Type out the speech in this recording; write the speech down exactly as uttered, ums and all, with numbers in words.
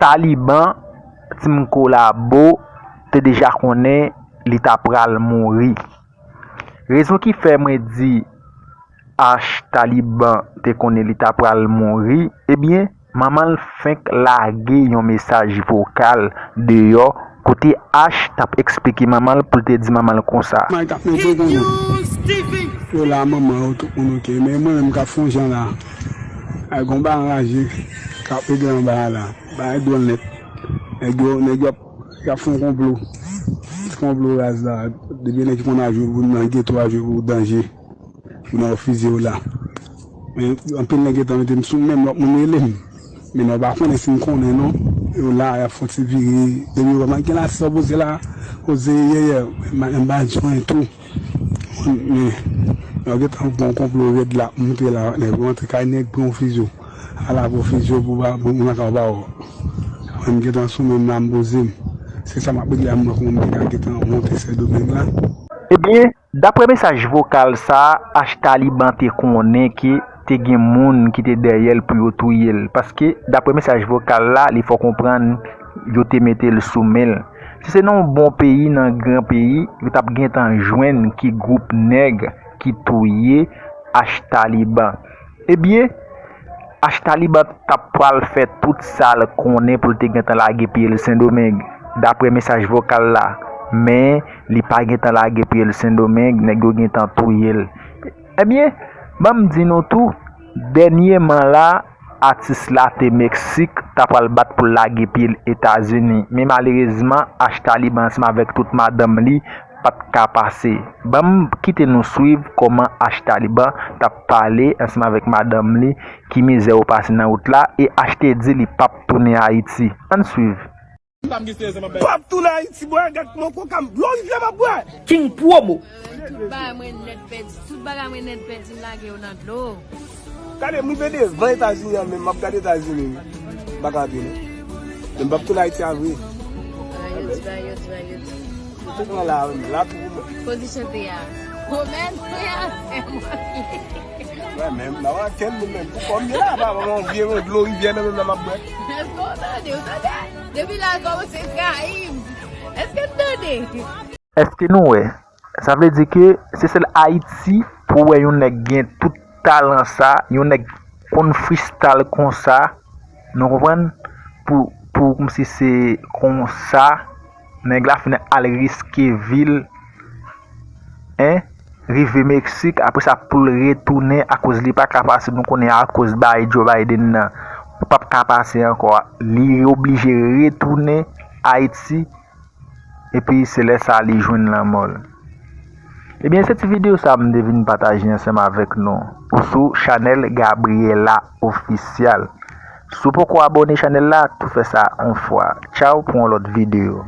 Taliban, Team Kolabo, te deja konnen li ta pral mouri. Rezon ki fè mwen di H Taliban te konnen li ta pral mouri, ebyen, manman l fenk lage yon mesaj vokal deyò kote H t ap eksplike manman l pou l te di manman l konsa. May k ap mete konnen. Yo la, manman yo, tout moun oke. Men mwen menm k ap fè yon jan la. Ay, gon ba anraje k ap regle anba a la. Bagay dwòl nèt. Nèg yo, nèg yo ap, y ap fè yon konplo. Ti konplo raz la. Depi nèg ki konn al jwe pou nan geto, al jwe pou danje. Pou nan refize yo la. Men anpil nèg gentan mete m sou men, lòt moun rele m. Men nou pa konnen si m konnen non. Yo la, y ap fè yon ti vire. Depi yo wè m gen la, sa poze la. Poze yèyè. M pa jwenn tou. Men, yo gentan fè yon konplo rèd la, monte la, nèg yo antre kay nèg, pran yon fizo. Ala pou fizo pou ba, pou moun nan ka ba ou. Mwen m gentan sou men m la, m poze m. Se sa m ap regle a, m wè kòman m te ka gentan monte Sendomeng la. Ebyen, daprè mesaj vokal sa a, H Taliban te konnen ke te gen moun ki te dèyè l pou yo touye l. Paske, daprè mesaj vokal la, li fè w konprann yo te mete l sou men l. Si se nan yon bon peyi, nan gran peyi, yo t ap gentan jwenn ki gwoup nèg ki touye H Taliban. Ebyen, H Taliban t ap pral fè tout sa l konnen pou l te gentan lage pye l Sendomeng, daprè mesaj vokal la. Men, li pa gentan lage pye l Sendomeng, nèg yo gentan touye l. Ebyen, ban m di nou tou, dènyèman la, atis la te Meksik, ta pral bat pou l lage pye l Etazini. Men malerezman, H Taliban ansanm avèk tout madanm li pa t ka pase. Ban m kite nou swiv kòman H Taliban t ap pale ansanm avèk madanm li, ki mizè yo pase nan wout la, e H te di li p ap tounen Ayiti. Ann swiv. P ap tounen Ayiti, bwè, gad mwen koka m, dlo rivyè m ap bwè. King Promo. Mwen, tout bagay mwen nèt pèdi, tout bagay mwen nèt pèdi, m lage yo nan dlo. Gade, m rive devan Etazini an menm, m ap gade Etazini, m pa ka antre non. Men m p ap tounen Ayiti a vre. Bagay yo di, bagay yo di, bagay yo di. Tout mwen la, la pou mwen. Pozisyon te a. Gwo mèd, frè, fè mwen. Wè, men, m pa wè kenn moun menm. Pou kòm ye la, pa mwen, vye dlo rivyè nan menm nan m ap bwè. Èske w tande? Ou tande? Depi la, l kòmanse trayi m. Èske n tande? Èske nou wè? Sa vle di ke se sèl Ayiti pou w wè yon nèg gen tout talan sa, yon nèg konn freestyle konsa, nou konprann? Pou, pou kòmsi se konsa, nèg la fin al riske vi l, en, rive Meksik, apre sa pou l retounen akoz li pa ka pase, nou konnen akoz bagay Joe Biden nan, p ap ka pase ankò, li oblije retounen Ayiti, epi se lè sa a li jwenn lanmò l. Ebyen, se ti videyo sa a m te vin pataje ansanm avèk nou. Ou sou chanèl Gabriela Official. Si w poko abòne chanèl la, tou fè sa yon fwa. Tchaw pou yon lòt videyo.